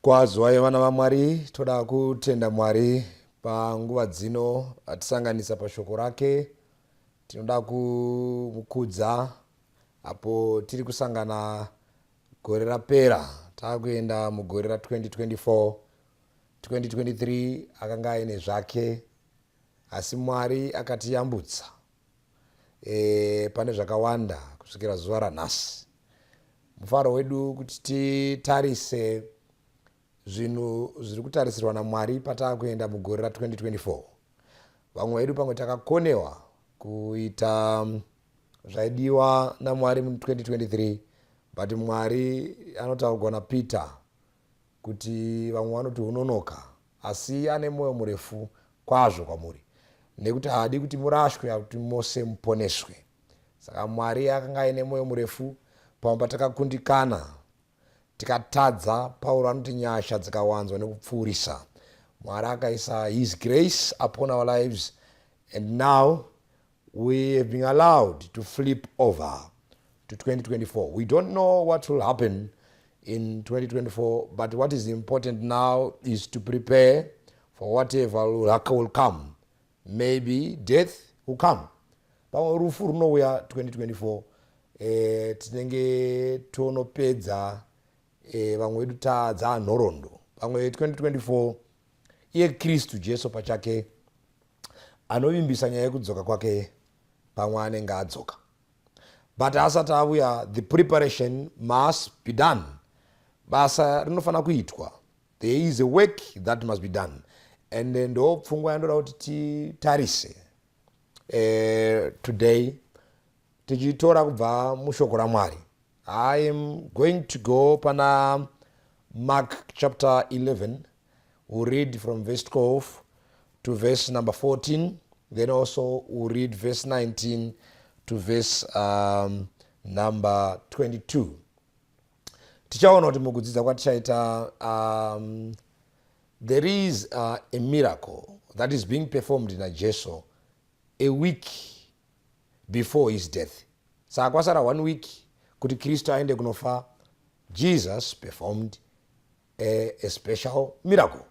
Kwaziwai vana vaMwari, toda kutenda Mwari panguva dzino atisanganisa pashoko rake. Tinoda kumukudza apo tiri kusangana gore rapera, takuenda mugore ra2024. 2023 akanga aine zvake, asi Mwari akatiyambutsa pane zvakawanda kusvikira zuva ranhasi. Mufaro wedu kuti titarise zvinhu zviri kutarisirwa naMwari pataakuenda mugore ra2024. Vamwe vedu pamwe takakonewa kuita zvaidiwa naMwari mu2023, but Mwari anotaurwa naPeter kuti vamwe vanoti unonoka, asi ane mwoyo murefu kwazvo kwamuri, nekuti haadi kuti murashwe, kuti mose muponeswe. Saka Mwari akanga aine mwoyo murefu pamwe patakakundikana, tikatadza. Pauro anoti nyasha dzikawanzwa nekupfuurisa. Mwari akaisa his grace upon our lives, and now we have been allowed to flip over to 2024. We don't know what will happen in 2024, but what is important now is to prepare for whatever will come. Maybe death will come, pamwe rufu runouya 2024. Tinenge tonopedza vamwe vedu tadzanhorondo. Pamwe 2024 iye Kristu Jesu pachake anovimbisa nyaya yekudzoka kwake, pamwe anenge adzoka. But asati auya, the preparation must be done. Basa rinofanira kuitwa. There is a work that must be done, and ndo pfungwa yandoda kuti titarise today, tichitora kubva mushoko raMwari. I am going to go pana Mark chapter 11. We'll read from verse 12 to verse number 14, then also we'll read verse 19 to verse number 22. Tichaona kuti mukudzidza kwatichaita, there is a miracle that is being performed naJesu a week before his death. Saka kwasara one week kuti Kristu aende kunofa, Jesus performed a special miracle.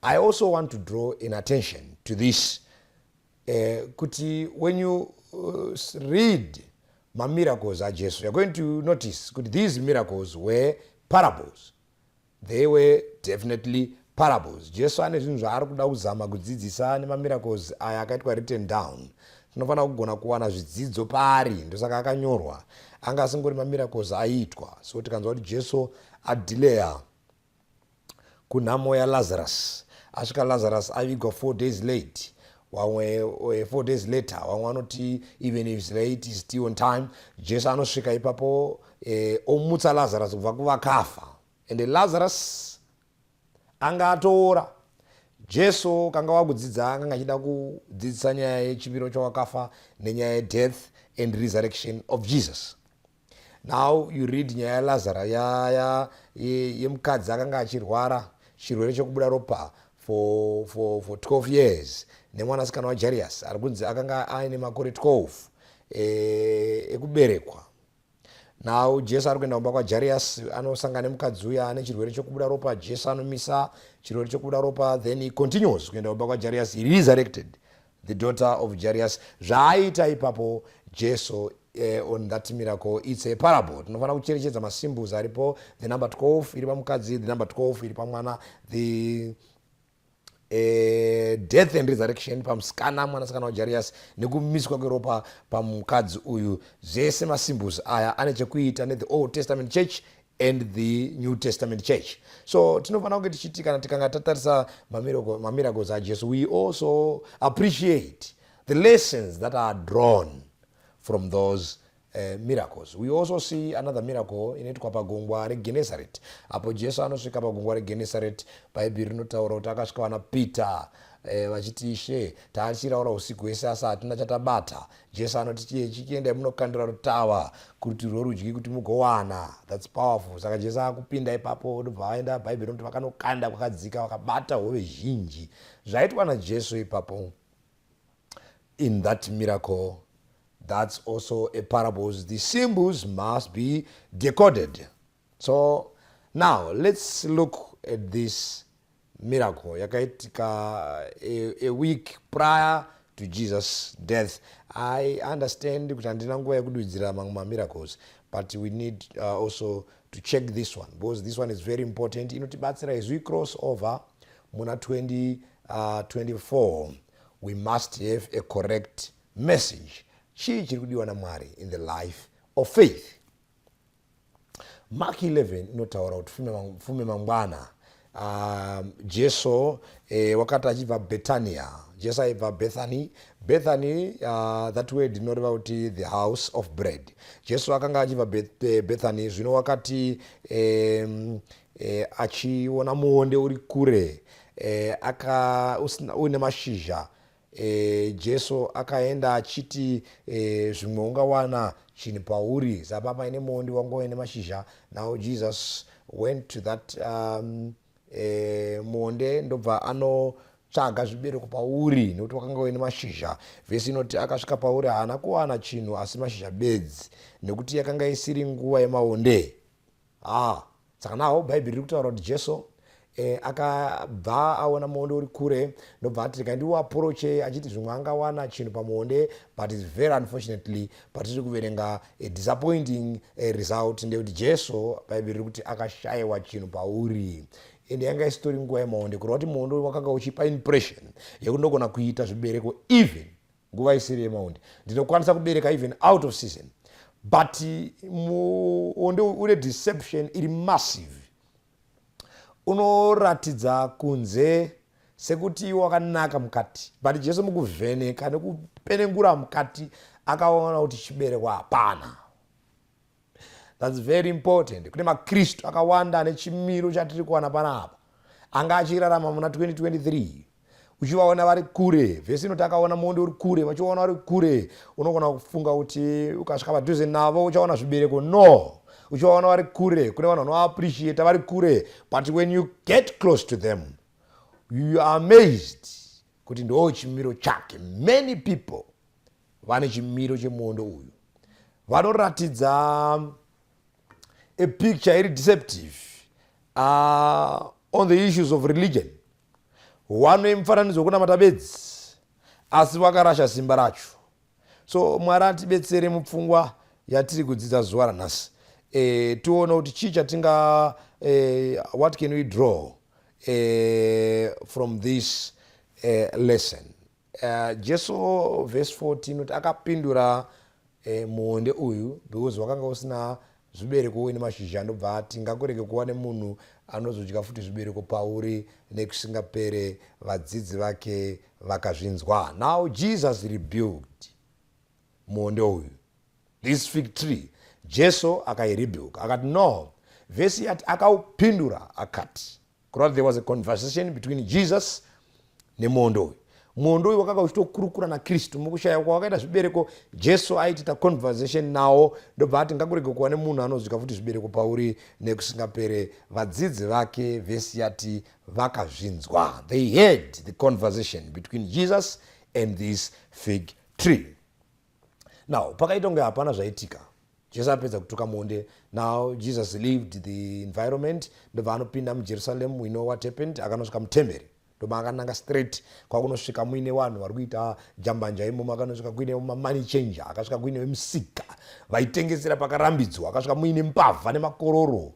I also want to draw an attention to this, kuti when you read mamiracles aJesu, you're going to notice kuti these miracles were parables. They were definitely parables. Jesu ane zvinhu zvaari kuda kuzama kudzidzisa nemamiracles aya akaitwa written down. Tinofanira kugona kuwana zvidzidzo paari, ndosaka akanyorwa. Anga asingori mamiracles aiitwa. So tikanzwa kuti Jesu adelaya kunhamo yaLazarus, asvika Lazarus avigwa 4 days late, vamwe 4 days later, vamwe vanoti even if late is still on time. Jesu anosvika ipapo, omutsa Lazarus kubva kuvakafa, and Lazarus anga atoora. Jesu kanga wakudzidza, akanga achida kudzidzisa nyaya yechipiro chawakafa nenyaya yedeath and resurrection of Jesus. Now you read nyaya yaLazara, yemukadzi akanga achirwara chirwere chekubuda ropa for 12 years, nemwanasikana waJarius ari kunzi akanga aine makore 12 ekuberekwa. Now Jesu ari kuenda kumba kwaJarius, anosangana nemukadzi uya ane chirwere chokubuda ropa. Jesu anomisa chirwere chokubuda ropa, then he continues kuenda kumba kwaJarius. He resurrected the daughter of Jarius. Zvaaita ipapo Jesu on that miracle, it's a parable. Tinofanira kucherechedza masymbols aripo: the number 12 iri pamukadzi, the number 12 iri pamwana, the death and resurrection pamusikana, mwanasikana waJarius, nekumiswa kweropa pamukadzi uyu. Zvese masymbols aya ane chekuita nethe Old Testament church and the New Testament church. So tinofanira kunge tichiti kana tikanga tatarisa mamiracles aJesu, we also appreciate the lessons that are drawn from those miracles. We also see another miracle inoitwa pagungwa reGenesaret. Apo Jesu anosvika pagungwa reGenesaret, Bhaibheri rinotaura kuti akasvika vana Peter vachiti, "Ishe, taachiraura usiku hwese asi hatina chatabata." Jesu anoti, "Chiye, chichiendai munokandira rutava kurutivi rworudyi kuti mugowana." That's powerful. Saka Jesu akupinda ipapo, ndobva vaenda. Bhaibheri rinoti vakanokanda kwakadzika, vakabata hove zhinji. Zvaitwa naJesu ipapo in that miracle, that's also a parables. The symbols must be decoded. So Now let's look at this miracle yakaitika a week prior to Jesus' death. I understand kuti handina nguva yekududzira mamwe mamiracles, but we need also to check this one because this one is very important. Inotibatsira as we cross over muna 2024. We must have a correct message. Chii chiri kudiwa naMwari in the life of faith? Mark 11 inotaura kuti fume mangwana Jesu wakati achibva Bethania. Jesu aibva Bethany. Bethany, that word inoreva kuti the house of bread. Jesu akanga achibva Bethany. Zvino wakati achiona muonde uri kure, uine mashizha, Jesu akaenda achiti zvimwe ungawana chinhu pauri. Saka paine muonde wanga uine mashizha. Now Jesus went to that muonde, ndobva anotsvaga zvibereko pauri nekuti wakanga uine mashizha. Vhesi inoti akasvika pauri, haana kuwana chinhu asi mashizha bedzi, nekuti yakanga isiri nguva yemaonde. Ah, saka nawo Bhaibheri riri kutaura kuti Jesu akabva aona muonde uri kure, ndobva ati rega ndiuapproache, achiti zvimwe angawana chinhu pamuonde. But is very unfortunately, patiri kuverenga a disappointing result ndekuti Jesu, Bhaibheri riri kuti akashayiwa chinhu pauri, ende yanga isitori nguva yemaonde. Kureva kuti muonde wakanga uchipa impression yekuti ndogona kuita zvibereko even nguva isiri yemaonde, ndinokwanisa kubereka even out of season. But muonde une deception iri massive. Unoratidza kunze sekuti iwo wakanaka mukati, but Jesu mukuvheneka nekupenengura mukati akaona kuti chibereko hapana. That's very important. Kune maKristu akawanda ane chimiro chatiri kuwana panapa, anga achirarama muna 2023. Uchivaona vari kure, vhesi inoti akaona muonde uri kure. Vachivaona vari kure, unogona kufunga kuti ukasvika padhuze navo uchaona zvibereko. No, uchivaona vari kure, kune vanhu vanoappreciata vari kure, but when you get close to them, you are amazed kuti ndo chimiro chake. Many people vane chimiro chemuondo uyu, vanoratidza a picture iri deceptive on the issues of religion. Vane mufananidzo wekunamata bedzi, asi vakarasha simba racho. So Mwari atibetsere mupfungwa yatiri kudzidza zuva ranhasi, tione kuti chii chatinga, what can we draw from this lesson. Jesu, verse 14 kuti akapindura muonde uyu because wakanga usina zvibereko uine mashizha, ndobva ati ngakurege kuva nemunhu anozodya futi zvibereko pauri nekusingapere. Vadzidzi vake vakazvinzwa. Now Jesus rebuked muonde uyu, this fig tree. Jesu akairebuke, akati no. Vhesi yati akaupindura akati, kureva there was a conversation between Jesus nemuondo uyu. Muondo uyu wakanga uchitokurukura naKristu mukushaya kwawakaita zvibereko. Jesu aitita conversation nawo, ndobva ati ngakurege kuva nemunhu anozodya futi zvibereko pauri nekusingapere. Vadzidzi vake, vhesi yati vakazvinzwa. They heard the conversation between Jesus and this fig tree. Now pakaita kunge hapana zvaitika. Jesu apedza kutuka muonde, now Jesus left the environment, ndobva anopinda muJerusalem. We know what happened. Akanosvika mutemberi, ndobva akananga straight kwakunosvika muine vanhu vari kuita jambanja imomo. Akanosvika kuine mamoney changer, akasvika kuine vemusika vaitengesera pakarambidzwa, akasvika muine mbavha nemakororo,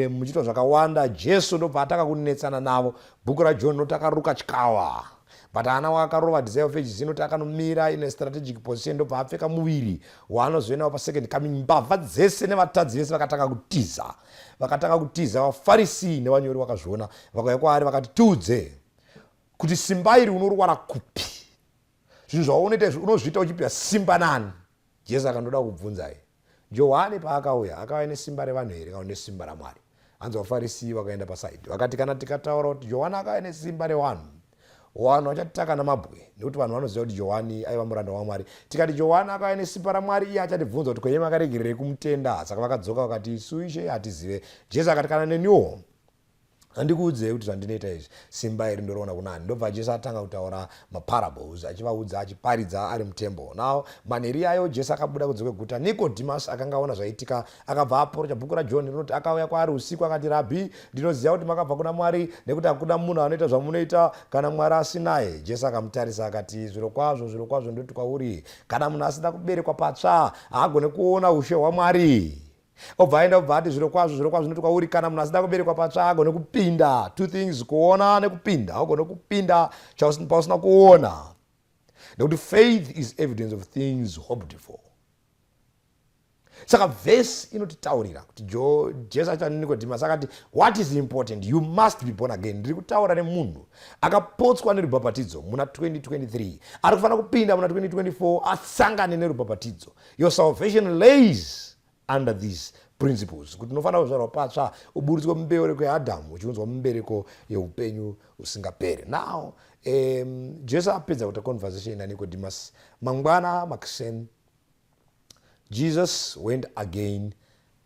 muchiitwa zvakawanda. Jesu ndobva atanga kunetsana navo. Bhuku raJohn noti akaruka tyava, but haana waakarova. Desire of Ages inoti akanomira in a strategic position, ndobva apfeka muviri waanozoendawo pasecond coming. Mbavha dzese nevatadzi vese vakatanga kutiza, vakatanga kutiza. VaFarisi nevanyori vakazviona, vakauya kwaari vakati, "Tiudze kuti simba iri unorwara kupi? Zvinhu zvaunoita izvi unozviita uchipiwa simba nani?" Jesu akandoda kubvunzai, Johani paakauya, akauya nesimba revanhu here kana nesimba raMwari? Hanzi vaFarisi vakaenda paside, vakati, "Kana tikataura kuti Johani akauya nesimba revanhu, vanhu vachatitaka namabwe, nekuti vanhu vanoziva kuti Johani aiva muranda waMwari. Tikati Johani akauya nesimba raMwari, iye achatibvunza kuti kwenye makaregererei kumutenda?" Saka vakadzoka vakati, "Isu, Ishe, hatizive." Jesu akati, "Kana neniwo Handikuudzei kuti zvandinoita izvi, simba iri ndoriona kunani. Ndobva Jesu atanga kutaura maparables achivaudza, achiparidza ari mutemple. Now manheru iyayo Jesu akabuda kunze kweguta. Nicodemus akanga aona zvaitika akabva aporocha. Bhuku raJohn rinoti akauya kwaari usiku akati, Rabhi, ndinoziva kuti makabva kuna Mwari, nekuti hakuna munhu anoita zvamunoita kana Mwari asinaye. Jesu akamutarisa akati, Zvirokwazvo, zvirokwazvo ndinoti kwauri, kana munhu asina kuberekwa patsva, haagone kuona ushe hwaMwari. Obva aenda, obva ati, Zvirokwazvo, zvirokwazvo ndinoti kwauri, kana munhu asina kuberekwa patsva, haagone kupinda. Two things, kuona nekupinda. Haugone kupinda pausina kuona, nekuti faith is evidence of things hoped for. Saka vhesi inotitaurira kuti Jesu achita Nicodemus akati, what is important, you must be born again. Ndiri kutaura nemunhu akapotswa nerubhabhatidzo muna 2023, ari kufanira kupinda muna 2024 asangane nerubhabhatidzo. Your salvation lays under these principles, kuti unofanira kuzvarwa patsva, uburitswe mumbereko yaAdhamu uchiunzwa mumbereko yeupenyu usingaperi. Now Jesu apedza kuita conversation naNicodemus, mangwana makuseni Jesus went again,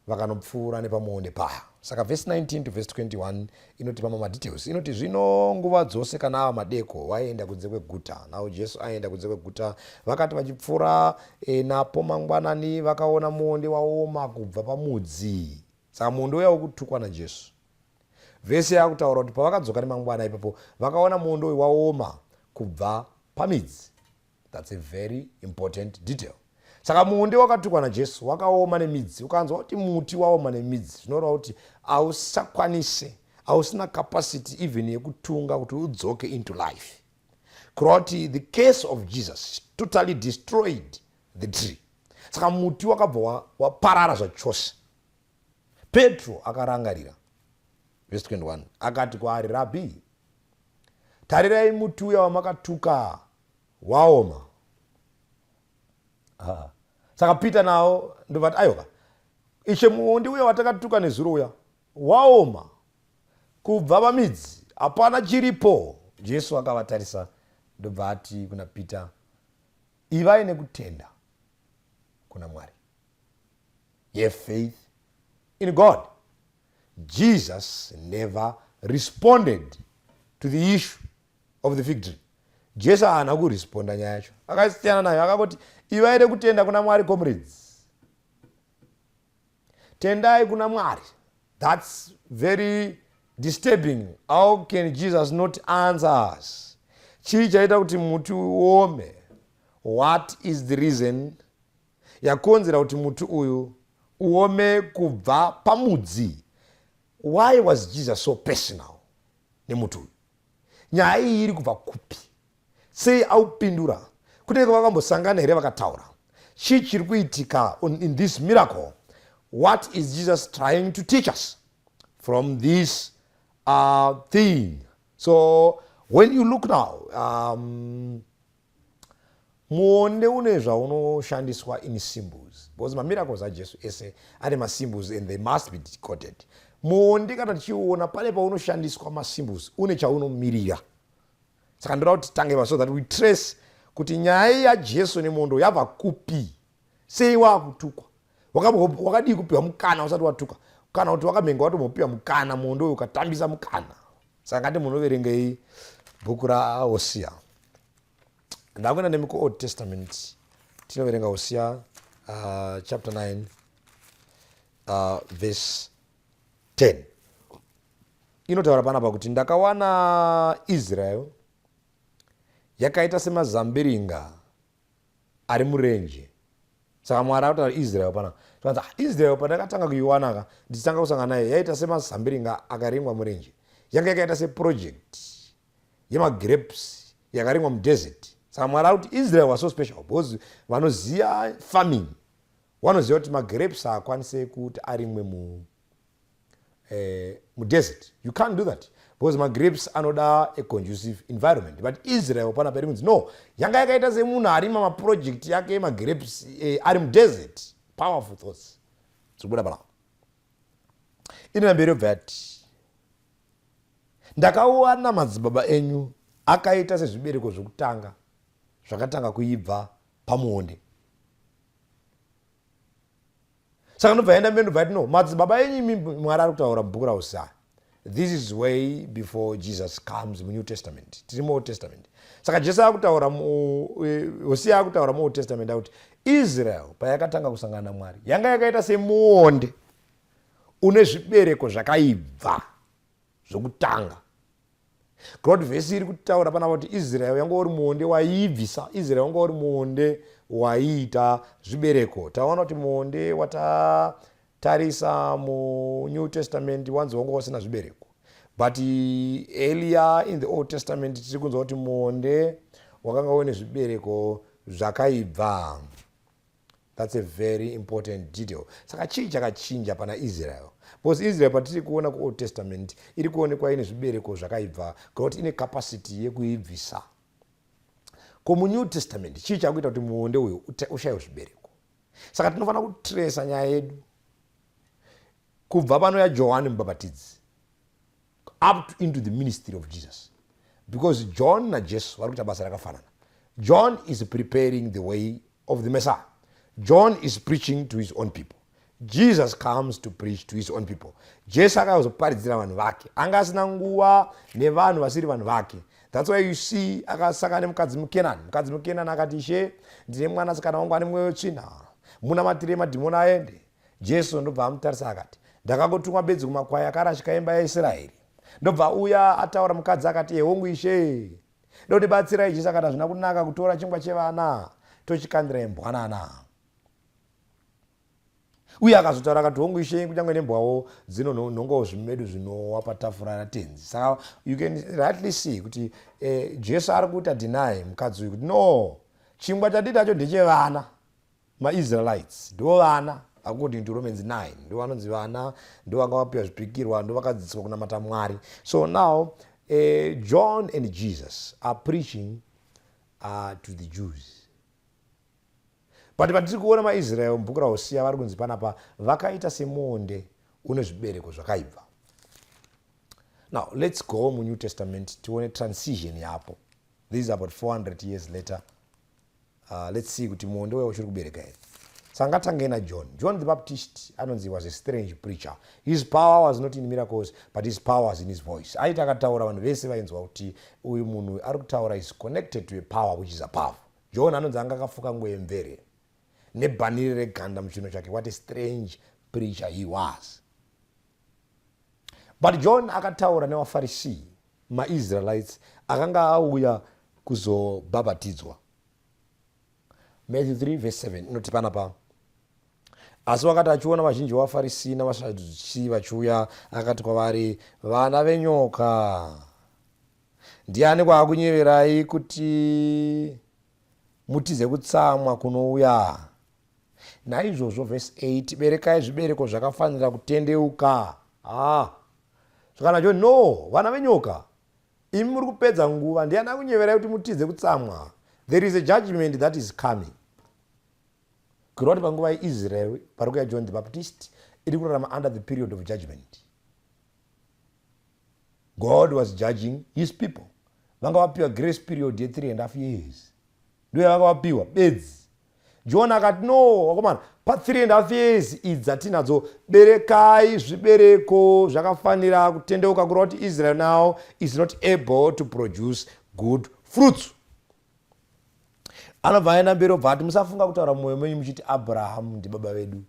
vakanopfuura nepamuonde paya. Saka vhesi 19 to vhesi 21 inotipa mamadetails. Inoti, zvino nguva dzose kana ava madeko waienda kunze kweguta. Now Jesu aienda kunze kweguta. Vakati vachipfuura napo mangwanani, vakaona muonde waoma kubva pamudzi. Saka muonde uya wekutukwa naJesu, vhesi yakutaura kuti pavakadzoka nemangwana ipapo vakaona muonde uyu waoma kubva pamidzi. That's a very important detail. Saka muonde wakatukwa naJesu wakaoma nemidzi. Ukanzwa kuti muti waoma nemidzi, zvinoreva kuti hausakwanise, hausina capacity even yekutunga kuti udzoke into life. Kureva kuti the case of Jesus totally destroyed the tree. Saka muti wakabva waparara zvachose. Petro akarangarira, verse 21, akati kwaari, Rabhi, tarirai, muti uya wamakatuka waoma. Ah. Saka Peter nawo ndobati, aiwa ishe, muonde uya watakatuka nezuro uya waoma kubva pamidzi, hapana chiripo. Jesu akavatarisa, ndobva ati kuna Peter, ivai nekutenda kuna Mwari. Have faith in God. Jesus never responded to the issue of the fig tree. Jesu haana kuresponda nyaya yacho, akasiyana nayo. Akangoti, ivai nekutenda kuna Mwari, comrades, tendai kuna Mwari. That's very disturbing. How can Jesus not answer us? Chii chaita kuti muti uome? What is the reason yakonzera kuti muti uyu uome kubva pamudzi? Why was Jesus so personal nemuti uyu? Nyaya iyi iri kubva kupi? Sei aupindura? Kunenge vakambosangana here vakataura? Chii chiri kuitika in this miracle? What is Jesus trying to teach us from this thing? So when you look now, muonde une zvaunoshandiswa in symbols, because mamiracles aJesu ese ane masymbols and they must be decoded. Muonde kana tichiona pane paunoshandiswa masymbols, une chaunomirira. Saka ndoda kuti titange pa so that we trace kuti nyaya yaJesu nemuondo yabva kupi. Sei waakutukwa? Wakadii kupiwa mukana usati watuka, kana kuti wakamhenga watombopiwa mukana, muondo uyu ukatambisa mukana? Saka ngati munoverengei bhuku raHosea. Ndakuenda nemi kuOld Testament, tinoverenga Hosea chapter 9 verse 10. Inotaura panapa kuti, ndakawana Israel yakaita semazambiringa ari murenje. Saka Mwari akutaura Israel panapa. Zvanzi, ah, Israel pandakatanga kuiwanaka, ndichitanga kusangana nayo, yaita semazambiringa akarimwa murenje, yanga yakaita seproject yemagrapes yakarimwa mudesert. Saka Mwari ari kuti Israel was so special because vanoziva farming vanoziva kuti magrapes haakwanise kuti arimwe mudesert. You can't do that because magrapes anoda a conducive environment. But Israel panapa iri kunzi no, yanga yakaita semunhu arima maproject yake emagrapes ari mudesert. Powerful thoughts dzikubuda panapa. Inoya mberi yobva yati, ndakawana madzibaba enyu akaita sezvibereko zvokutanga zvakatanga kuibva pamuonde. Saka ndobva yaenda mberi, ndobva yati, no, madzibaba enyu imi, Mwari ari kutaura mubhuku raHosea. This is way before Jesus comes muNew Testament. Tiri muOld Testament. Saka Jesu akutaura, Hosea akutaura muOld Testament akuti Israel payakatanga kusangana naMwari yanga yakaita semuonde une zvibereko zvakaibva zvokutanga. God, vhesi iri kutaura panapa kuti Israel yanga uri muonde waiibvisa. Israel wanga uri muonde waiita zvibereko. Taona kuti muonde watatarisa muNew Testament wanzi wanga usina zvibereko, but earlier in the Old Testament tiri kunzwa kuti muonde wakanga uine zvibereko zvakaibva. That's a very important detail. Saka chii chakachinja pana Israel? Because Israel patiri kuona kuOld Testament iri kuonekwa ine zvibereko zvakaibva, kuti ine capacity yekuibvisa. Ko muNew Testament chii chakuita kuti muonde uyu ushayiwe zvibereko? Saka tinofanira kutresa nyaya yedu kubva pano yaJohani Mubhabhatidzi up to into the ministry of Jesus, because John naJesu vari kuita basa rakafanana. John is preparing the way of the Messiah. John is preaching to his own people. Jesus comes to preach to his own people. Jesu akazoparidzira vanhu vake. Anga asina nguva nevanhu vasiri vanhu vake. That's why you see akasangana nemukadzi muKenani. Mukadzi muKenani akati, "Ishe, ndine mwanasikana wangu ane mweya wetsvina, munamatirei madhimoni aende." Jesu ndobva amutarisa akati, "Ndakangotumwa bedzi kumakwai akarashika imba yaIsraeri." Ndobva uya ataura mukadzi akati, "Ehongu Ishe, ndodibatsirai." Jesu akati, "Hazvina kunaka kutora chingwa chevana tochikandira imbwanana." Uye akazotaura akati, "Hongu Ishe, kunyange nembwawo dzinonhongawo zvimedu zvinowa patafura ratenzi." Saka you can rightly see kuti Jesu ari kuita deny mukadzi uyu kuti no, chingwa chandinacho ndechevana. MaIsraelites ndo vana according to Romans 9, ndo vanonzi vana, ndo vanga vapiwa zvipikirwa, ndo vakadzidziswa kunamata Mwari. So now John and Jesus are preaching to the Jews, but patiri kuona maIsrael mubhuku raHosiya vari kunzi panapa vakaita semuonde une zvibereko zvakaibva. Now let's go muNew Testament tione transition yapo. This is about 400 years later. Let's see kuti muonde uya uchiri kubereka here. Saka ngatange naJohn. John the Baptist anonzi was a strange preacher. His power was not in miracles, but his power was in his voice. Aiti akataura, vanhu vese vainzwa kuti uyu munhu ari kutaura is connected to a power which is above. John anonzi anga akafuka nguo yemvere nebhaniri reganda muchiuno chake. What a strange preacher he was! But John akataura nevaFarisii, maIsraelites akanga auya kuzobhabhatidzwa. Matthew 3 verse 7 inoti panapa, "Asi wakati achiona vazhinji vavaFarisi navaSadhusi vachiuya, akati kwavari, 'Vana venyoka, ndiani kwaakunyeverai kuti mutize kutsamwa kunouya? Naizvozvo," vhesi 8, "berekai zvibereko zvakafanira kutendeuka." Ah, zvakanaka. No, vana venyoka, imi muri kupedza nguva. Ndiani akunyeverai kuti mutize kutsamwa? There is a judgment that is coming. Kureva kuti panguva yeIsrael pari kuya John the Baptist iri kurarama under the period of judgment. God was judging his people. Vanga vapiwa grace period ye3 and half years, ndo yavanga vapiwa bedzi. John akati, "No, vakomana, pa3 and half years idzi dzatinadzo, berekai zvibereko zvakafanira kutendeuka." Kureva kuti Israel now is not able to produce good fruits. Anobva aenda mberi, obva ati, "Musafunga kutaura mumwoyo menyu muchiti, 'Abrahamu ndibaba vedu,'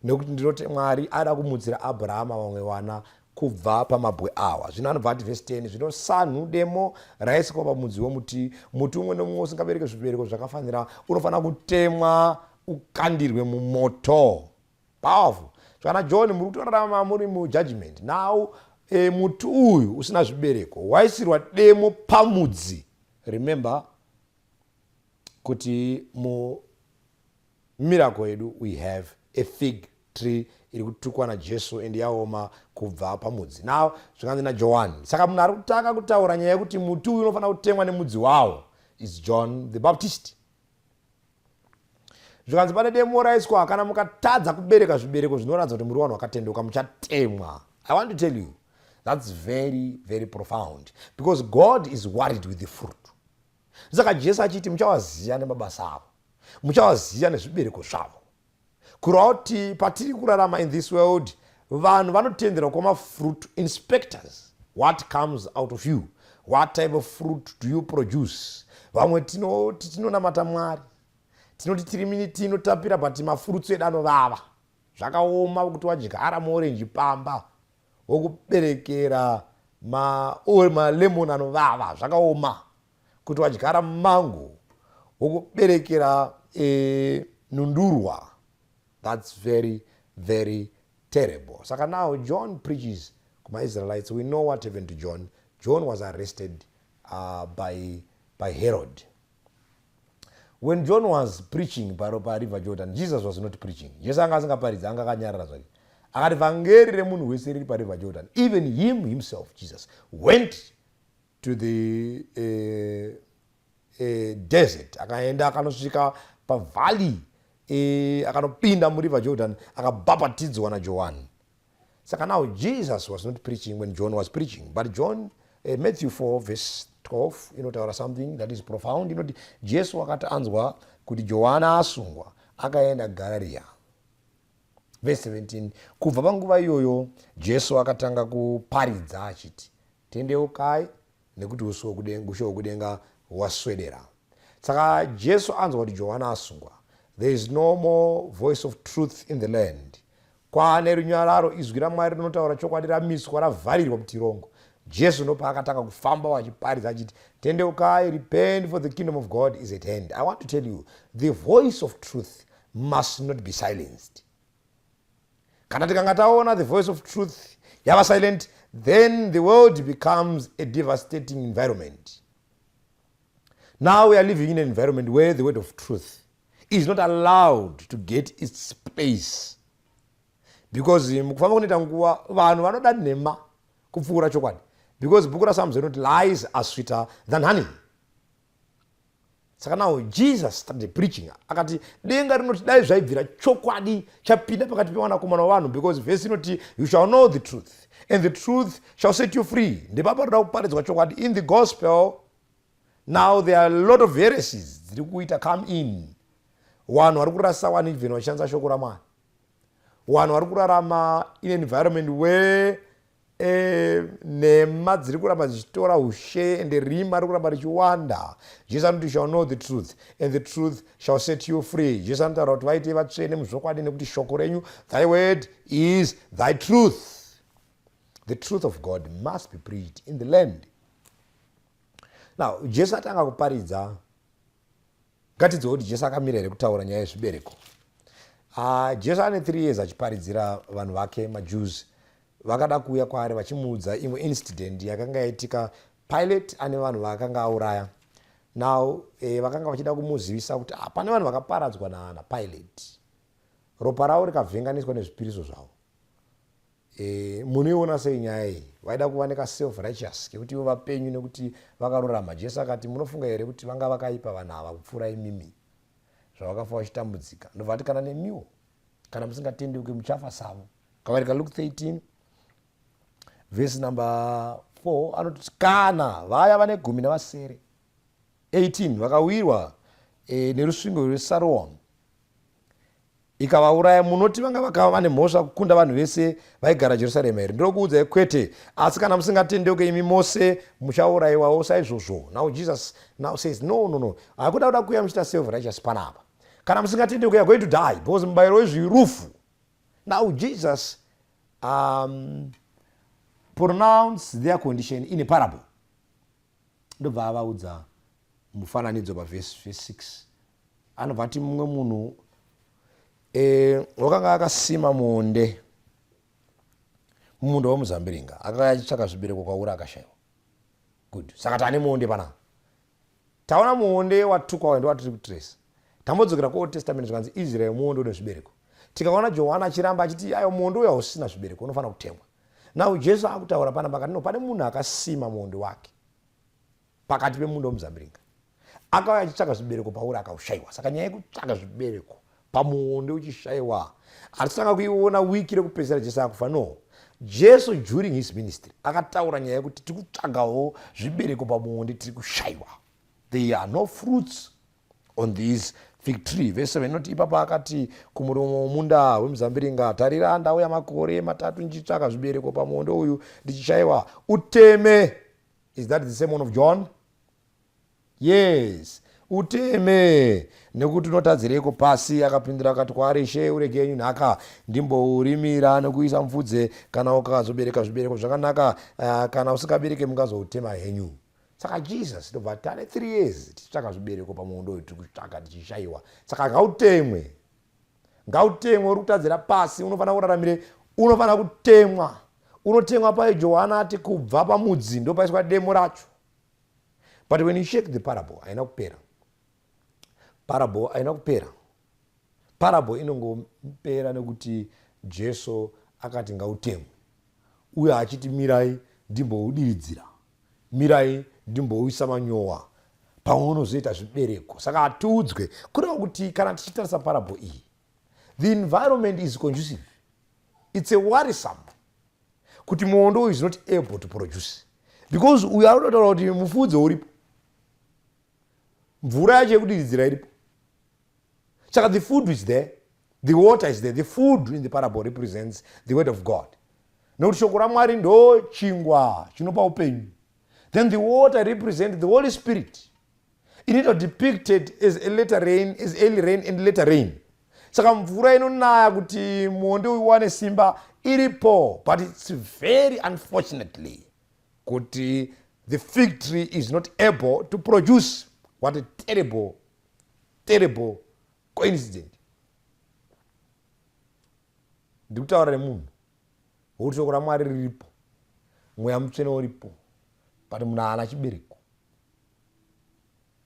nekuti ndinoti Mwari ada kumutsira Abrahama vamwe vana kubva pamabwe awa." Zvino anobva ati, vhesi 10, "Zvino sanhu demo raiswa pamudzi womuti, muti umwe nomumwe usingabereki zvibereko zvakafanira unofanira kutemwa ukandirwe mumoto." Powerful. Zvakana John, muri kutorarama muri mujudgment now. Muti uyu usina zvibereko waisirwa demo pamudzi. Remember kuti mumiracle yedu we have a fig tree iri kutukwa naJesu and yaoma kubva pamudzi. Now zvikanzi naJohani, saka munhu ari kutanga kutaura nyaya yekuti muti uyu unofanira kutemwa nemudzi wawo is John the Baptist. Zvikanzi pane demo raiswa, kana mukatadza kubereka zvibereko zvinoratidza kuti muri vanhu vakatenduka, muchatemwa. I want to tell you, that's very, very profound, because God is worried with the fruit. Saka Jesu achiti, "Muchavaziva nemabasa avo, muchavaziva nezvibereko zvavo." Kureva kuti patiri kurarama in this world, Vanhu vanotenderwa kwamafruit inspectors. What comes out of you? What type of fruit do you produce? Vamwe tinoti tinonamata Mwari, tinoti tiri mini tinotapira, but mafruits edu anovava. Zvakaoma kuti wadyara muorenji pamba, wokuberekera malemon anovava. Zvakaoma kuti wadyara mango, wokuberekera nundurwa. That's very, very terrible. Saka now John preaches kumaIsraelites. We know what happened to John. John was arrested by Herod. When John was preaching pariver Jordan, Jesus was not preaching. Jesu anga asingaparidzi, anga akanyarara zvake. Akati vhangeri remunhu wese riri pariver Jordan. Even him himself, Jesus, went to the desert. Akaenda, akanosvika pavalley, akanopinda muriver Jordan, akabhabhatidzwa naJohani. Saka now Jesus was not preaching when John was preaching. But John, Matthew 4 verse 12 inotaura something that is profound. Inoti Jesu akati anzwa kuti Johana asungwa, akaenda Galilea. Verse 17: kubva panguva iyoyo Jesu akatanga kuparidza achiti, "Tendeukai, nekuti ushe hwekudenga hwaswedera." Saka Jesu anzwa kuti Johana asungwa, there is no more voice of truth in the land. Kwaane runyararo, izwi raMwari rinotaura chokwadi ramiswa, ravharirwa mutirongo. Jesu ndopaakatanga kufamba vachiparidza achiti, "Tendeukai, repent, for the kingdom of God is at hand." I want to tell you, the voice of truth must not be silenced. Kana tikanga taona the voice of truth yava silent, then the world becomes a devastating environment. Now we are living in an environment where the word of truth is not allowed to get its space, because mukufamba kunoita nguva, vanhu vanoda nhema kupfuura chokwadi, because bhuku raPsalms rinoti, "Lies are sweeter than honey." Saka now Jesus started preaching. Akati denga rinoti dai zvaibvira chokwadi chapinda pakati pevanakomana vavanhu, because vhesi inoti, "You shall know the truth and the truth shall set you free." Ndepapa roda kuparidzwa chokwadi in the gospel. Now there are a lot of heresies dziri kuita come in. Vanhu vari kurasa vanhu even vachishandisa shoko raMwari. Vanhu vari kurarama in an environment where nhema dziri kuramba dzichitora ushe, ende rima riri kuramba richiwanda. Jesu anoti, "Shall know the truth and the truth shall set you free." Jesu anotaura kuti vaite vatsvene muzvokwadi, nekuti shoko renyu, thy word is thy truth. The truth of God must be preached in the land. Now Jesu atanga kuparidza. Ngatidzwe kuti Jesu akamira here kutaura nyaya yezvibereko. Jesu ane 3 years achiparidzira vanhu vake. MaJews vakada kuuya kwaari vachimuudza imwe incident yakanga yaitika. Pilate ane vanhu vaakanga auraya. Now vakanga vachida kumuzivisa kuti pane vanhu vakaparadzwa naPilate, ropa ravo rikavhenganiswa nezvipiriso zvavo. Munoiona sei nyaya iyi? Vaida kuva nekaself righteous kekuti ivo vapenyu nekuti vakarurama. Jesu akati, "Munofunga here kuti vanga vakaipa vanhu ava kupfuura imimi, zvavakafa vachitambudzika?" Ndobva ati, "Kana nemiwo, kana musingatendeuke, muchafa savo." Kavereka Luke 13 vhesi number 4, anoti kana vaya vane 17 18 vakawirwa nerusvingo rweSaroam ikavauraya, munoti vanga vakava vane mhosva kukunda vanhu vese vaigara Jerusarema here? Ndinokuudzai, kwete. Asi kana musingatendeuke imi mose, muchaurayiwawo saizvozvo. Now Jesus now says, "No, no, no, hakuda kuda kuuya muchiita self righteous panapa. Kana musingatendeuke, you are going to die, because mubayiro wezvivi rufu." Now Jesus pronounce their condition in a parable. Ndobva avaudza mufananidzo pavhesi 6. Anobva ati mumwe munhu wakanga akasima muonde mumunda wemuzambiringa, akanga achitsvaka zvibereko kwauri, akashayiwa. Good. Saka tane muonde panapa. Taona muonde watukwa, ndo watiri kutrace. Tambodzokera kuOld Testament, zvikanzi Israel muonde une zvibereko. Tikaona Johana achiramba achiti, "Ayo, muonde uyo hausina zvibereko, unofanira kutemwa." Now Jesu akutaura panapa akati, no, pane munhu akasima muonde wake pakati pemunda womuzambiringa, akauya achitsvaka zvibereko pauri, akaushayiwa. Saka nyaya yekutsvaka zvibereko pamuonde uchishayiwa, hatisitanga kuiona wiki rekupedzisira Jesu akufa. No, Jesu during his ministry akataura nyaya yekuti tiri kutsvagawo zvibereko pamuonde, tiri kushayiwa. There are no fruits on this Fig tree, verse 7 inoti, ipapo akati kumuromo womunda wemuzambiringa, tarira, ndauya makore matatu ndichitsvaka zvibereko pamuonde uyu ndichishayiwa. Uteme. Is that the sermon of John? Yes. Uteme, nekuti unotadzireiko pasi? Akapindura akati kwaari, Ishe, urege yenyu nhaka, ndimbourimira nekuisa mupfudze. Kana ukazobereka zvibereko zvakanaka, kana usingabereke, mungazoutema henyu. Saka Jesus ndobva tane 3 years tichitsvaka zvibereko pamuondo uyu, tiri kutsvaka tichishayiwa. Saka ngautemwe, ngautemwe, uri kutadzira pasi. Unofanira kuraramire, unofanira kutemwa. Unotemwa pai? Johana ati kubva pamudzi ndopaiswa demo racho. But when you check the parable, haina kupera. Parable haina kupera. Parable inongopera nekuti Jesu akati ngautemwe, uye achiti, mirai ndimboudiridzira, mirai ndimbouisa manyowa, pamwe unozoita zvibereko. Saka hatiudzwe. Kureva kuti kana tichitarisa parable iyi, the environment is conducive. It's a worrisome kuti muondo uyu is not able to produce, because uyu ari kutotaura kuti mufudze uripo, mvura yacho yekudiridzira iripo. Saka the food is there, the water is there. The food in the parable represents the word of God, nekuti shoko raMwari ndo chingwa chinopa upenyu. Then the water represent the Holy Spirit, inoita depicted as a later rain, as early rain and later rain. Saka mvura inonaya kuti muonde uyu wane simba iripo, but it's very unfortunately kuti the fig tree is not able to produce. What a terrible, terrible coincident! Ndikutaura nemunhu wokuti shoko raMwari riripo, Mweya Mutsvene uripo, but munhu haana chibereko.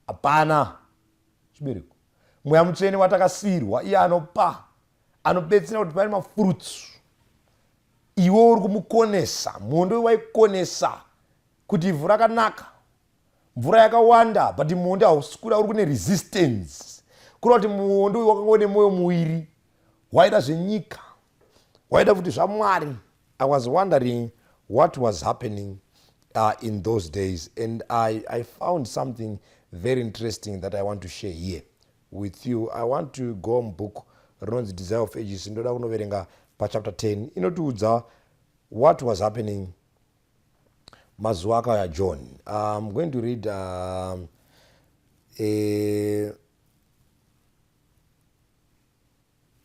Hapana chibereko. Mweya Mutsvene watakasiyirwa, iye anopa, anobetsera kuti pane mafruits. Iwe uri kumukonesa. Muondo waikonesa kuti ivhu rakanaka, mvura yakawanda, but muonde hausi kuda, uri kune resistance. Kureva kuti muonde uyu wakanga une mwoyo muviri, waida zvenyika, waida kuti zvaMwari. I was wondering what was happening in those days, and I found something very interesting that I want to share here with you. I want to go mubook rinonzi Desire of Ages. Ndoda kunoverenga pachapter 10, inotiudza what was happening mazuva akauya John. I'm going to read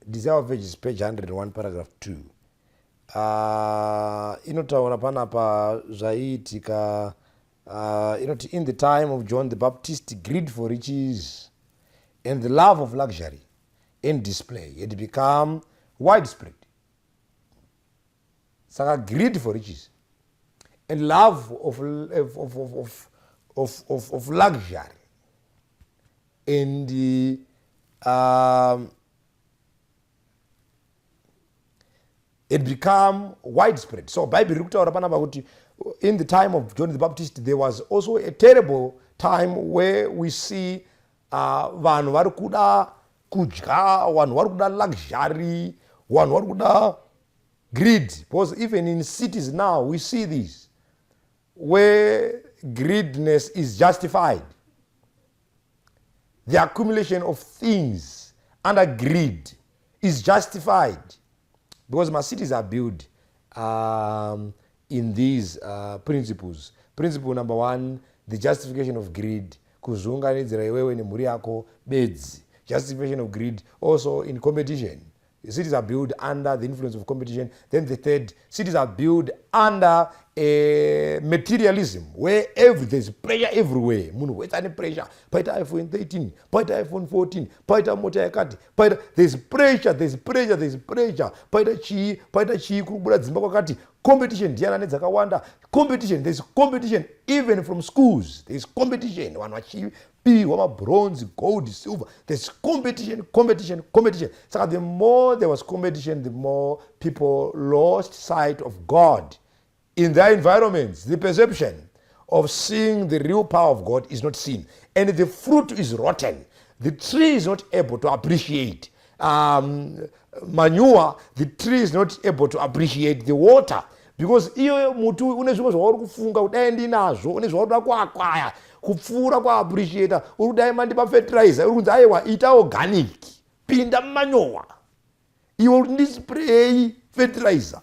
Desire of Ages, page 101, paragraph 2. Inotaura panapa zvaiitika. Inoti, in the time of John the Baptist, greed for riches and the love of luxury and display had become widespread. Saka greed for riches and love of luxury and it become widespread. So Bible riri kutaura panapa kuti in the time of John the Baptist, there was also a terrible time where we see vanhu vari kuda kudya, vanhu vari kuda luxury, vanhu vari kuda greed, because even in cities now we see this, where greediness is justified. The accumulation of things under greed is justified because my cities are built in these principles. Principle number one, the justification of greed, kuzviunganidzira iwewe nemhuri yako bedzi. Justification of greed also in competition. The cities are built under the influence of competition. Then the third, cities are built under a materialism where there's pressure everywhere. Munhu wese ane pressure. Paita iPhone 13, paita iPhone 14, paita mota yakati, paita, there's pressure, there's pressure, there's pressure. Paita chii, paita chii, kuri kubuda dzimba kwakati. Competition, ndiana nedzakawanda. Competition, there's competition even from schools. There's competition. Vanhu vachipiwa mabronze, gold, silver. There's competition, competition, competition. Saka the more there was competition, the more people lost sight of God in their environments. The perception of seeing the real power of God is not seen, and the fruit is rotten. The tree is not able to appreciate manure. The tree is not able to appreciate the water. Because iyoyo muti uyu une zvimwe zvauri kufunga kudai ndinazvo, une zvauri kuda kuakwaya kupfuura kuappreciata. Uri kudai mandipa fertilizer, uri kunzi aiwa, ita organic, pinda mumanyowa. Iwe uri ndisprayei fertilizer.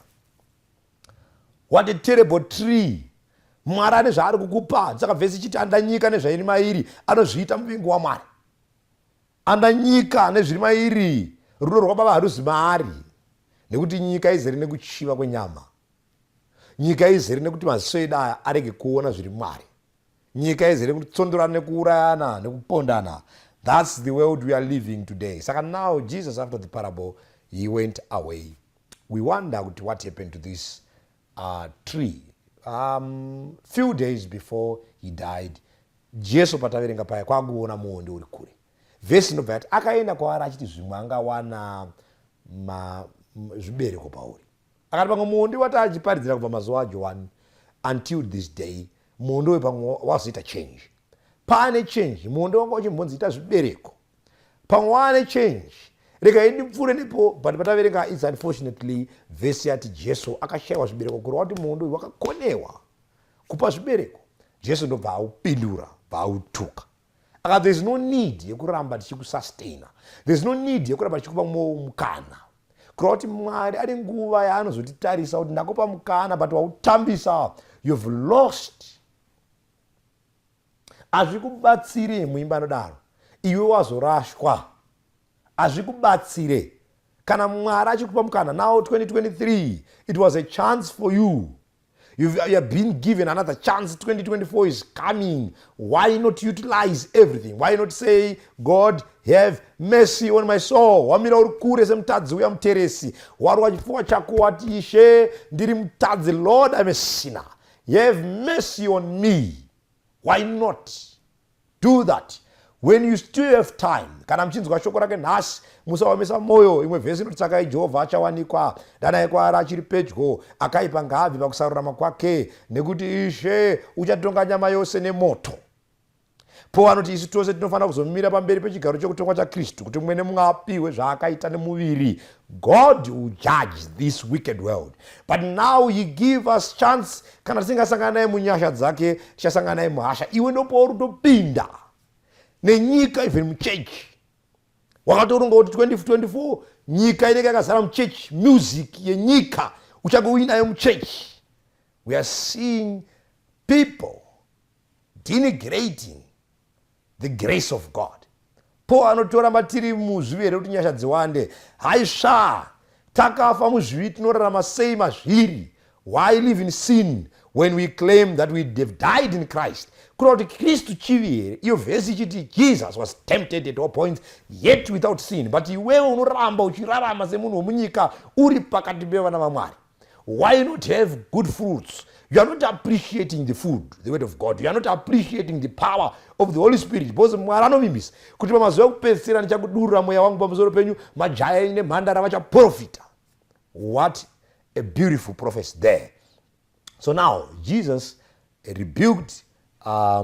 What a terrible tree! Mwari ane zvaari kukupa. Saka vhesi ichiti anda nyika nezvairi mairi, anozviita muvengi waMwari. Anda nyika nezviri mairi, rudo rwababa haruzi maari, nekuti nyika izere nekuchiva kwenyama. Nyika izere nekuti maziso edu aya arege kuona zviri Mwari. Nyika izere nekutsondorana, nekuurayana, nekupondana. That's the world we are living today. Saka now Jesus, after the parable, he went away. We wonder kuti what happened to this tree few days before he died. Jesu, pataverenga paya, kwakuona muonde uri kure. Vhesi inobva yati akaenda kwaari achiti zvimwe angawana zvibereko pauri. Akati pamwe muonde wati achiparidzira kubva mazuva aJohani until this day, muonde uyu pamwe wazoita change. Paane change, muonde wanga uchimbonzi ita zvibereko, pamwe waane change, regai ndipfuure nepo. But pataverenga, it's unfortunately, vhesi yati Jesu akashayiwa zvibereko, kureva kuti muonde uyu wakakonewa kupa zvibereko. Jesu ndobva aupindura, bva autuka. Aka there is no need yekuramba tichikusustaina, there is no need yekuramba tichikupa mukana. Kureva kuti Mwari ane nguva yaanozotitarisa kuti ndakupa mukana, but wautambisa, you've lost, hazvikubatsire. Muimba anodaro, iwe wazorashwa, hazvikubatsire kana Mwari achikupa mukana. Now 2023, it was a chance for you. You have been given another chance. 2024 is coming. Why not utilize everything? Why not say, "God, have mercy on my soul"? Wamira uri kure semutadzi uya muteresi, warwa chipfuva chako, wati, "Ishe, ndiri mutadzi. Lord, I'm a sinner. Have mercy on me." Why not do that when you still have time? Kana muchinzwa shoko rake nhasi, musaomesa mwoyo. Imwe vhesi inoti, "Tsakai Jehovha achawanikwa, danai kwaari achiri pedyo. Akaipa ngaabve pakusarurama kwake, nekuti Ishe uchatonga nyama yose nemoto." Po anoti isu tose tinofanira kuzomira pamberi pechigaro chekutongwa chaKristu, kuti mumwe nemumwe apiwe zvaakaita nemuviri. God will judge this wicked world, but now he give us chance. Kana tisingasangana naye munyasha dzake, tichasangana naye muhasha. Iwe ndopauri kutopinda nenyika, even muchechi wakatoronga kuti 2024 nyika inenge yakazara muchechi, music yenyika uchange uinayo muchechi. We are seeing people denigrating the grace of God. Paul anotora tiri muzvivi here kuti nyasha dziwande? Haisva, takafa muzvivi, tinorarama sei mazviri? Why live in sin when we claim that we have died in Christ? Kureva kuti Kristu chivi here? Iyo vhesi ichiti Jesus was tempted at all points, yet without sin. But iwewe unoramba uchirarama semunhu wemunyika uri pakati pevana vaMwari. Why not have good fruits? You are not appreciating the food, the word of God. You are not appreciating the power of the Holy Spirit, because Mwari anovimbisa kuti pamazuva ekupedzisira ndichakudurura mweya wangu pamusoro penyu, majaya enyu nemhandara vachaprofita. What a beautiful prophecy there! So now Jesus rebuked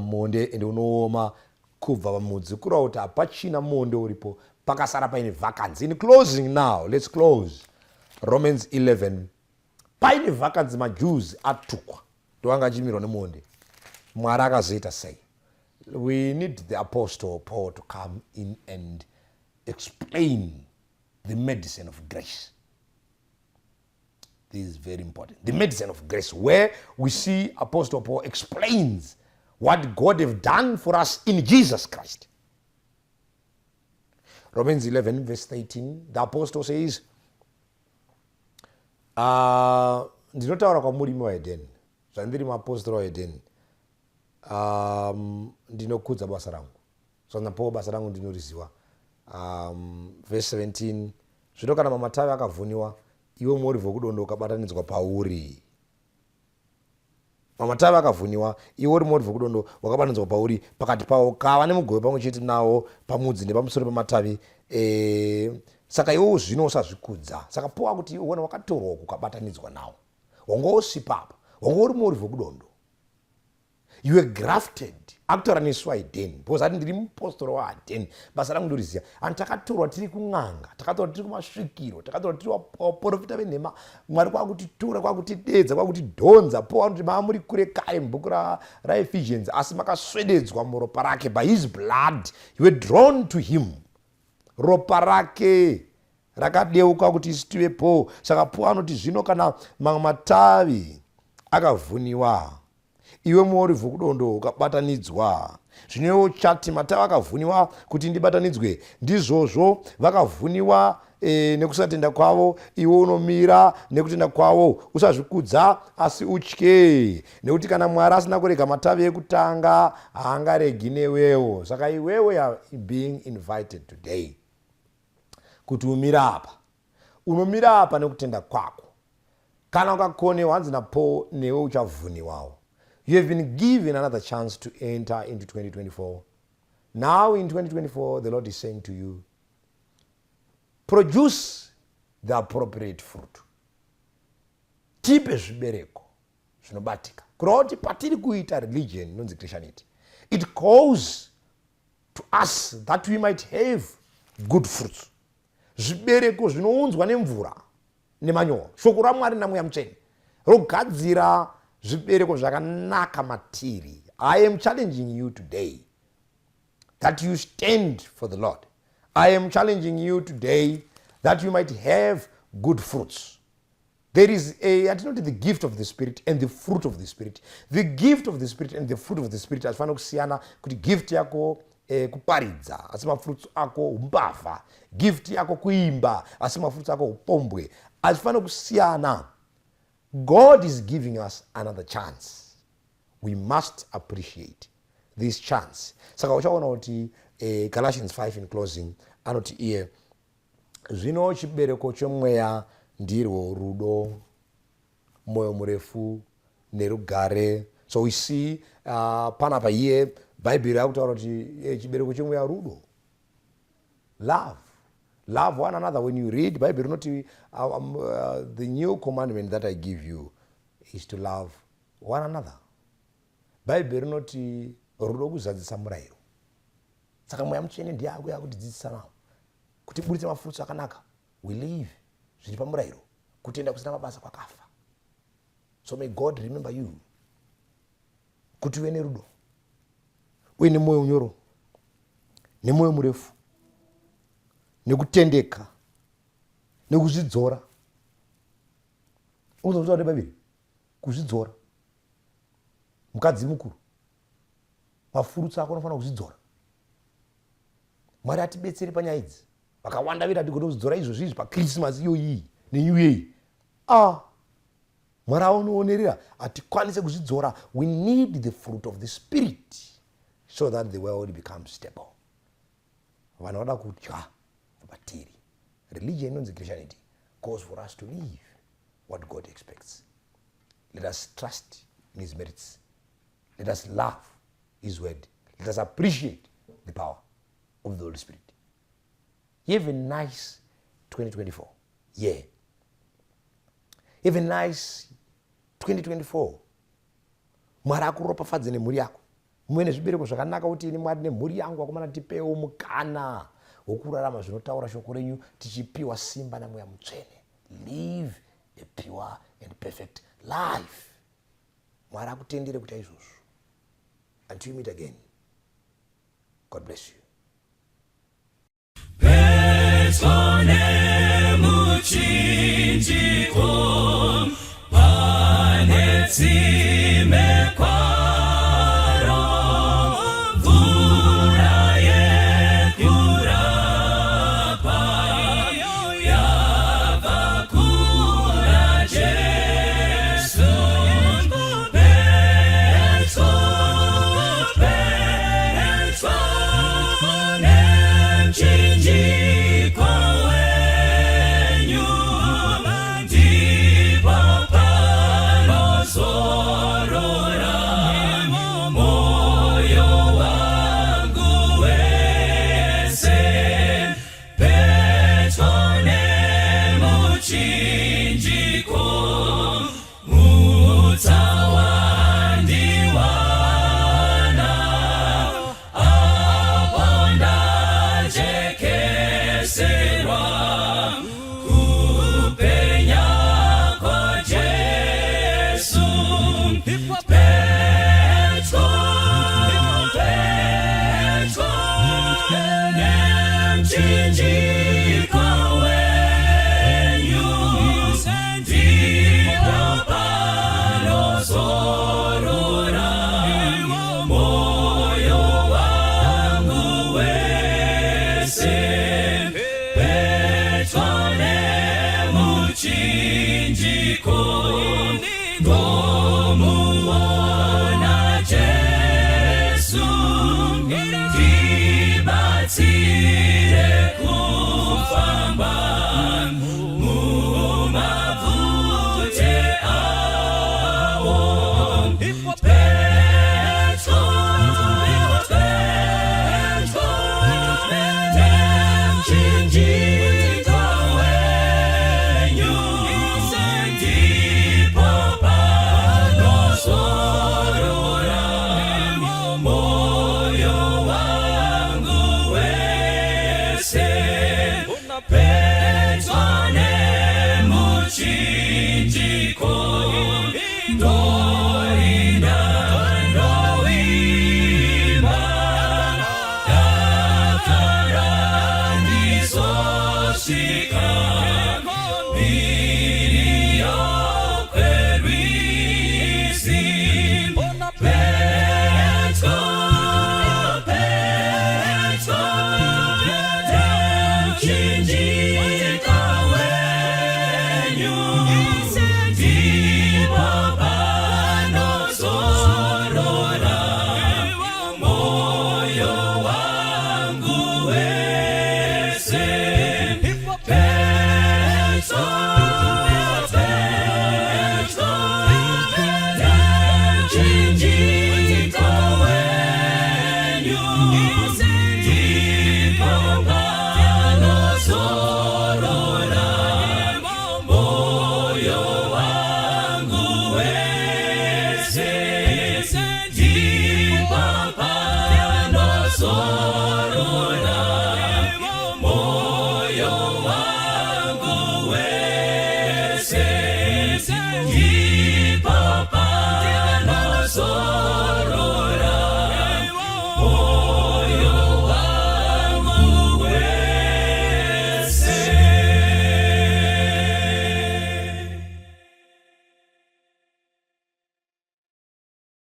monde ende unooma kubva pamudzi, kureva kuti hapachina monde uripo, pakasara paine vacancy. In closing now, let's close Romans 11. Paine vacancy, maJews atukwa, ndovanga achimirwa nemuonde. Mwari akazoita sei? We need the Apostle Paul to come in and explain the medicine of grace. This is very important, the medicine of grace, where we see Apostle Paul explains what God have done for us in Jesus Christ. Romans 11 verse 13, the apostle says, "Ndinotaura kwamuri vahedheni, zvandiri muapostori wahedheni, ndinokudza basa rangu." Zvanapo basa rangu ndinoriziva. Verse 17, "Zvino kana mamatavi akavhuniwa, iwe muorivhi wekudondo ukabatanidzwa pauri." Mamatavi akavhuniwa, iwe uri muorivhi wekudondo wakabatanidzwa pauri pakati pawo, kava nemugove pamwe chete nawo pamudzi nepamusoro pematavi. Saka iwewo zvino usazvikudza. Saka powa kuti iwe wona wakatorwa ukabatanidzwa nawo, wanga usipapa, wanga uri muorivhi wekudondo. You were grafted. Akutaura nesu aiden because ati ndiri mupostori waaden, basa rangu ndoriziva. Ani takatorwa tiri kun'anga, takatorwa tiri kumasvikiro, takatorwa tiri vaprofita venhema. Mwari kwakutitora, kwakutidedza, kwakutidhonza. Po anoti maa muri kure kare mubhuku raEphesians, asi makaswededzwa muropa rake. By his blood you were drawn to him. Ropa rake rakadeuka kuti isu tivepo. Saka Po anoti zvino kana mamwe matavi akavhuniwa, iwe muorivhu kudondo ukabatanidzwa. Zvino uchati, "Matavi akavhuniwa kuti ndibatanidzwe." Ndizvozvo, vakavhuniwa nekusatenda kwavo, iwe unomira nekutenda kwavo. Usazvikudza, asi utye, nekuti kana Mwari asina kurega matavi ekutanga, haangaregi newewo. Saka iwewe are being invited today kuti umira apa. Unomira apa nekutenda kwako. Kana ukakonewa, hanzi naPaul, newe uchavhuniwawo. You have been given another chance to enter into 2024. Now in 2024, the Lord is saying to you, produce the appropriate fruit. Tipe zvibereko zvinobatika, kureva kuti patiri kuita religion inonzi Christianity, it calls to us that we might have good fruits, zvibereko zvinounzwa nemvura nemanyowa, shoko raMwari naMweya Mutsvene rogadzira zvibereko zvakanaka matiri. I am challenging you today that you stand for the Lord. I am challenging you today that you might have good fruits. There is a yatinoti the gift of the Spirit and the fruit of the Spirit. The gift of the Spirit and the fruit of the Spirit hazvifanira kusiyana, kuti gift yako kuparidza, asi mafruits ako umbavha; gift yako kuimba, asi mafruits ako upombwe. Hazvifanira kusiyana. God is giving us another chance. We must appreciate this chance. Saka uchaona kuti Galatians 5 in closing anoti iye, zvino chibereko chemweya ndirwo rudo, mwoyo murefu nerugare. So we see panapa iye Bhaibheri rakutaura kuti chibereko chemweya rudo, love. Love one another. When you read Bible, rinoti the new commandment that I give you is to love one another. Bhaibheri rinoti rudo kuzadzisa murayiro. Saka Mweya Mutsvene ndiye akuya kutidzidzisa nawo kuti buritse mafruits akanaka. We live zviri pamurayiro. Kutenda kusina mabasa kwakafa. So may God remember you kuti uve nerudo, uye nemwoyo unyoro, nemwoyo murefu, nekutendeka, nekuzvidzora. Unozotaura nebhaibheri kuzvidzora. Mukadzi mukuru, mafruits ako unofanira kuzvidzora. Mwari atibetsere panyaya idzi. Vakawanda vedu hatigone kuzvidzora izvozvi izvi paChristmas iyoyi neNew Year. Ah, Mwari aonoonerera, hatikwanise kuzvidzora. We need the fruit of the Spirit so that the world becomes stable. Vanhu vada kudya patiri. Religion inonzi Christianity calls for us to live what God expects. Let us trust in his merits. Let us love his word. Let us appreciate the power of the Holy Spirit. Have a nice 2024. Yeah, have a nice 2024. Mwari akuropafadze nemhuri yako, muve nezvibereko zvakanaka, kuti ini Mwari nemhuri yangu, akomana, tipewo mukana wokurarama zvinotaura shoko renyu, tichipiwa simba naMweya Mutsvene. Live a pure and perfect life. Mwari akutendere kuita izvozvo. Until you meet again, God bless you. Pedyo nemuchinjiko pane tsi